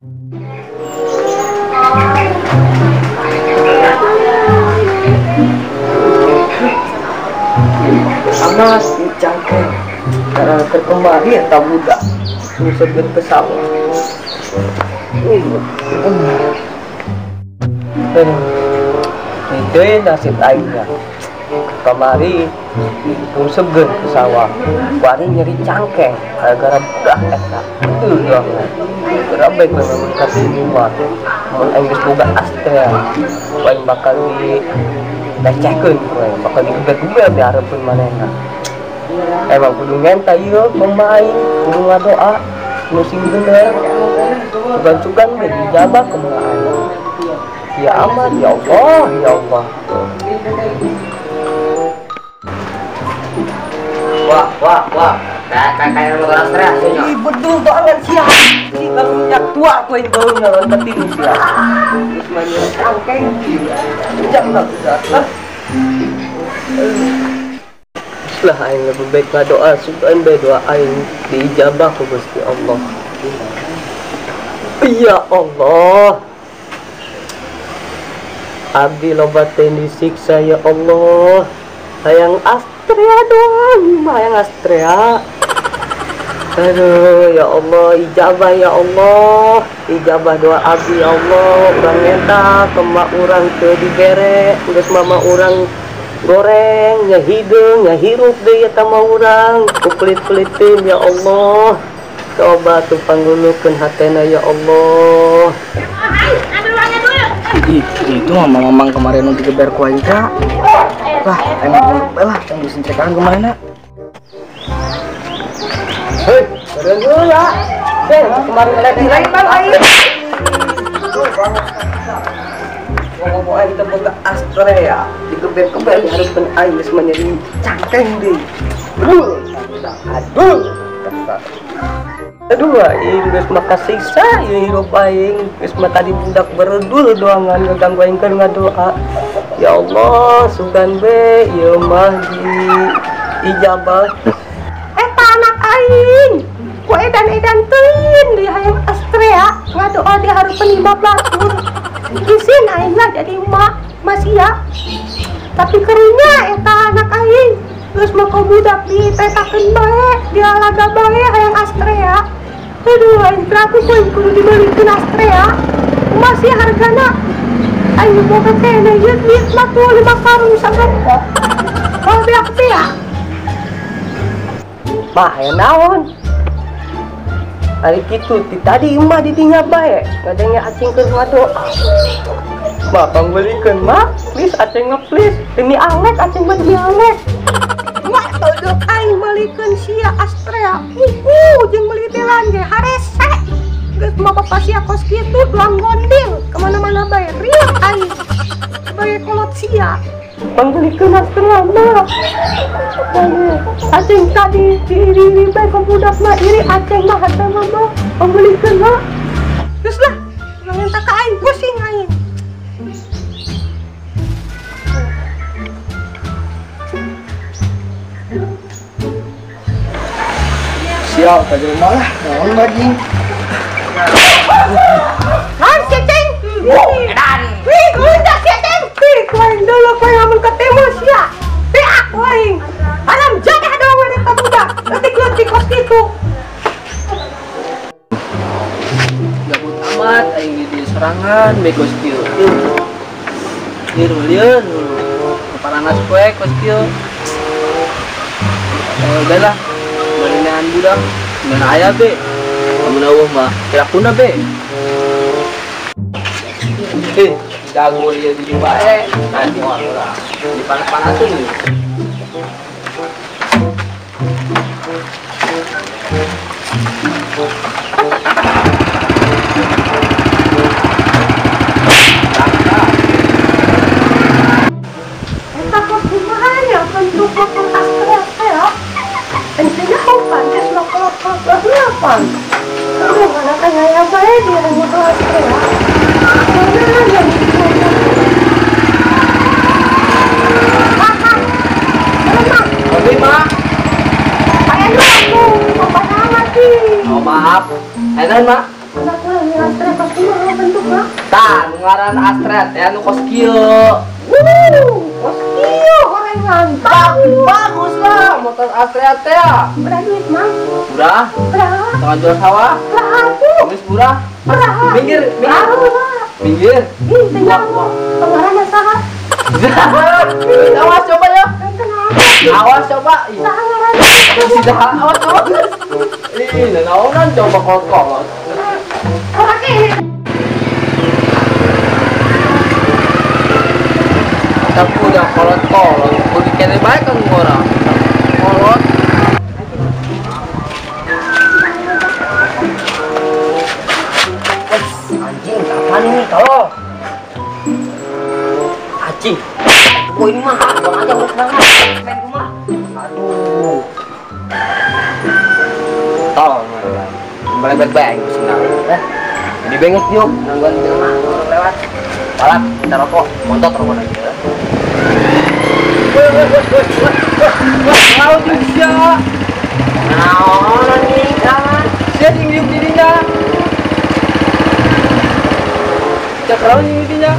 Amas dicangkeng karena terkemari atau budak musebut ke sawah. Itu nasib aingnya. Kemari musebut ke sawah. Wari nyeri cangkeng gara-gara budak eta. Itu doang. Berapa memang kasih rumah. Mun aing geus boga Astrea, aing bakal di lecehkeun ku aing, bakal digeber-geber di hareupeun manehna. Emang kudu ngenta ieu pemain, kudu ngadoa nu sing bener. Sugan-sugan ge dijabah kumaha aing. Ya amat, ya Allah, ya Allah. Wah, wah, wah. Kayak motor Astrea sih. Ih, betul banget sih. Si minyak tua aku yang baru ngalon ketin sih. Terus main cangkeng. Jam lah udah. Lah aing lebih baik ngadoa, sugan bae doa aing diijabah ku Gusti Allah. Ya Allah. Abdi loba teh disiksa ya Allah. Hayang Astrea doang, hayang Astrea. Aduh, ya Allah, ijabah ya Allah, ijabah doa abdi ya Allah. Urang eta kema urang teu dibere, geus mama urang goreng, nya hideung, nya hirup deui eta mah urang. Ku pelit-pelitin ya Allah. Coba tuh panggulukeun hatena ya Allah. Ih, itu mamang-mamang kemarin nu digeber ku aing ka. Lah, emang lah, yang disencekan kemana? Hei, beren dulu ya. Kemarin lagi lagi bang aing. Ngomong aing teh boga Astrea, digeber-geber di hareupeun aing geus mah nyeri cangkeng deui. Aduh, aduh. Aduh, aing geus mah kasiksa ieu hirup aing. Geus mah tadi budak beredul doangan ngaganggu aing keur ngadoa. Ya Allah, sugan be ieu mah di ijabah. Eta anak aing, ku edan-edan teuing di hayang Astrea ngadoa di hareupeun 5 batur. Isin aing lah jadi emak masih ya. Tapi kerunya eta anak aing. Geus mah ku budak ditetakeun bae, dialaga bae hayang Astrea. Aduh, aing teraku ku aing kudu dibeulikeun Astrea. Masih hargana aing boga keneh ieu duit mah tuh 5 karung sagempok. Oh beak teh ya. Mah aya naon? Ari kitu ti tadi mah di dinya bae, ngadenge acing keur ngadoa. Mah pangbeulikeun mah, please acing mah please. Demi Alek acing mah demi Alek. Mak todok aing meulikeun sia Astrea. Jeung meuli telan ge harese. Geus mah bapa sia kos kitu doang gondil kemana-mana bae riak aing. Sebagai kolot sia. Pangbeulikeun Astrea mah. Acing tadi diiri bae ku budak mah iri acing mah hate mah mah. Pangbeulikeun mah. Geus lah, nangenta ka aing pusing aing. Sial, tadi rumah lah, naon lagi. Naon sia ceng? Edan. Wih, udah sia ceng. Wih, ku aing dulu ku aing amun ketemu sia. Beak ku aing. Haram jadah doang eta budak. Leutik-leutik kos kitu. Gabut amat aing di serangan bae kos kieu. Lieur-lieur kepalanas poe kos kieu. Udah lah. Marinean budak, mana aya be? Amun eueuh mah kirakuna be. Jago dia di bae. Nanti orang dipanas-panasin. Eta kok kumaha ya bentuk motor Astrea teh ya? Intinya kapan geus mah kolot-kolot pan. Aduh, anak ngaya bae dia motor Astrea. Mana ya? Mak, Oke, Mak. Ayo aku, bapak nama sih. Oh, maaf. Ayo, Mak. Anak gue Astrea Tah, nu ngaran Astra teh anu kos kieu. Kos kieu gorengan. Bagus lah motor Astra teh. Berapa duit, Mang? Murah. Berapa? Setengah jual sawah. Berapa? Geus murah. Berapa? Minggir, minggir. Minggir. Ih, tinggal pengarana saha? Awas coba ya. Awas coba. Awas coba. Ih, naonan coba kolot-kolot. Tapi udah kolot-kolot, udah kene bae kan orang. Kolot. Anjing, kapan ini tolong? Anjing. Oh ini mah, buang aja urus banget. Main rumah. Aduh. Tolong, boleh baik-baik senang. Jadi benges diuk, nangguan di rumah, orang lewat. Balap, minta rokok, montot rokok aja. Woi, woi, woi, woi, woi, mau juga. Naon anjing, jangan. Sia jeung diuk dirinya. Cek raun jeung dirinya.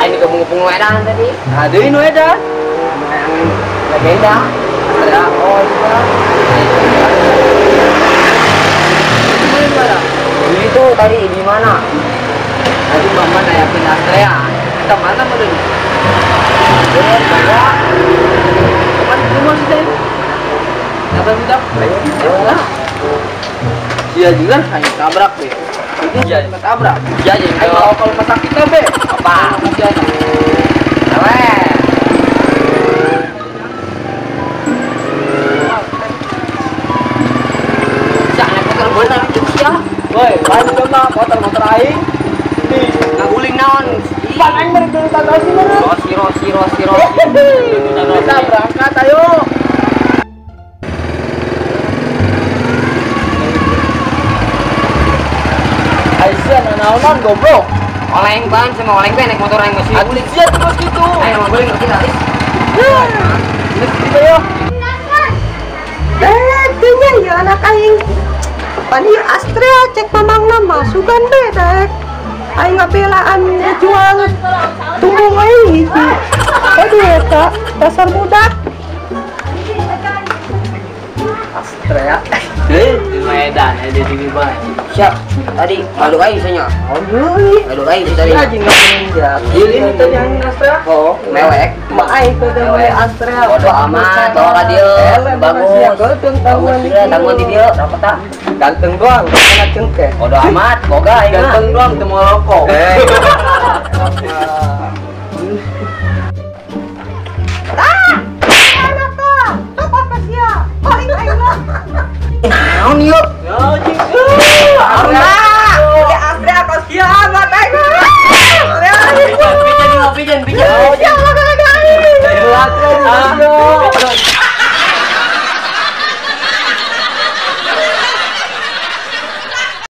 Aing gabung-gabung edan tadi. Ada nu edan. Legenda. Ada oh iya. Itu tadi di mana? Tadi mama nayakin Astrea. Kita mana mah tadi? Bawa. Kapan rumah sih tadi? Kapan budak? Ayo lah. Dia juga hanya tabrak deh. Iya, tabrak. Iya, jadi kalau rumah sakit be. Apa? Awe. Jangan motor bener ya. Woi, lain mah motor-motor aing. Di ngaguling naon? Pan aing mah dulu tadi sih mah. Rosi rosi rosi rosi. Kita berangkat ayo. Aisyah naonan goblok. Oleng ban sama oleng be naik motor aing masih. Atuh sia terus gitu. Ayo mau beli ngerti gratis. Geus gitu yo. Teunya ya anak aing. Pan ieu Astrea cek mamangna mah sugan be dek. Aing ngabelaan jual tumbung aing hiji. Aduh eta dasar budak. Astrea. Di Medan ya di sini bae. Siap. Tadi malu aing nya. Malu aing tadi. Anjing enggak. Ini tadi yang Astrea. Oh, mewek. Mak aing teh mewek Astrea. Bodo amat, bawa ka dieu. Bagus. Tangguhan di dieu. Berapa tah? Ganteng doang, kena cengkeh. Bodo amat, boga aing. Ganteng doang teu mau rokok.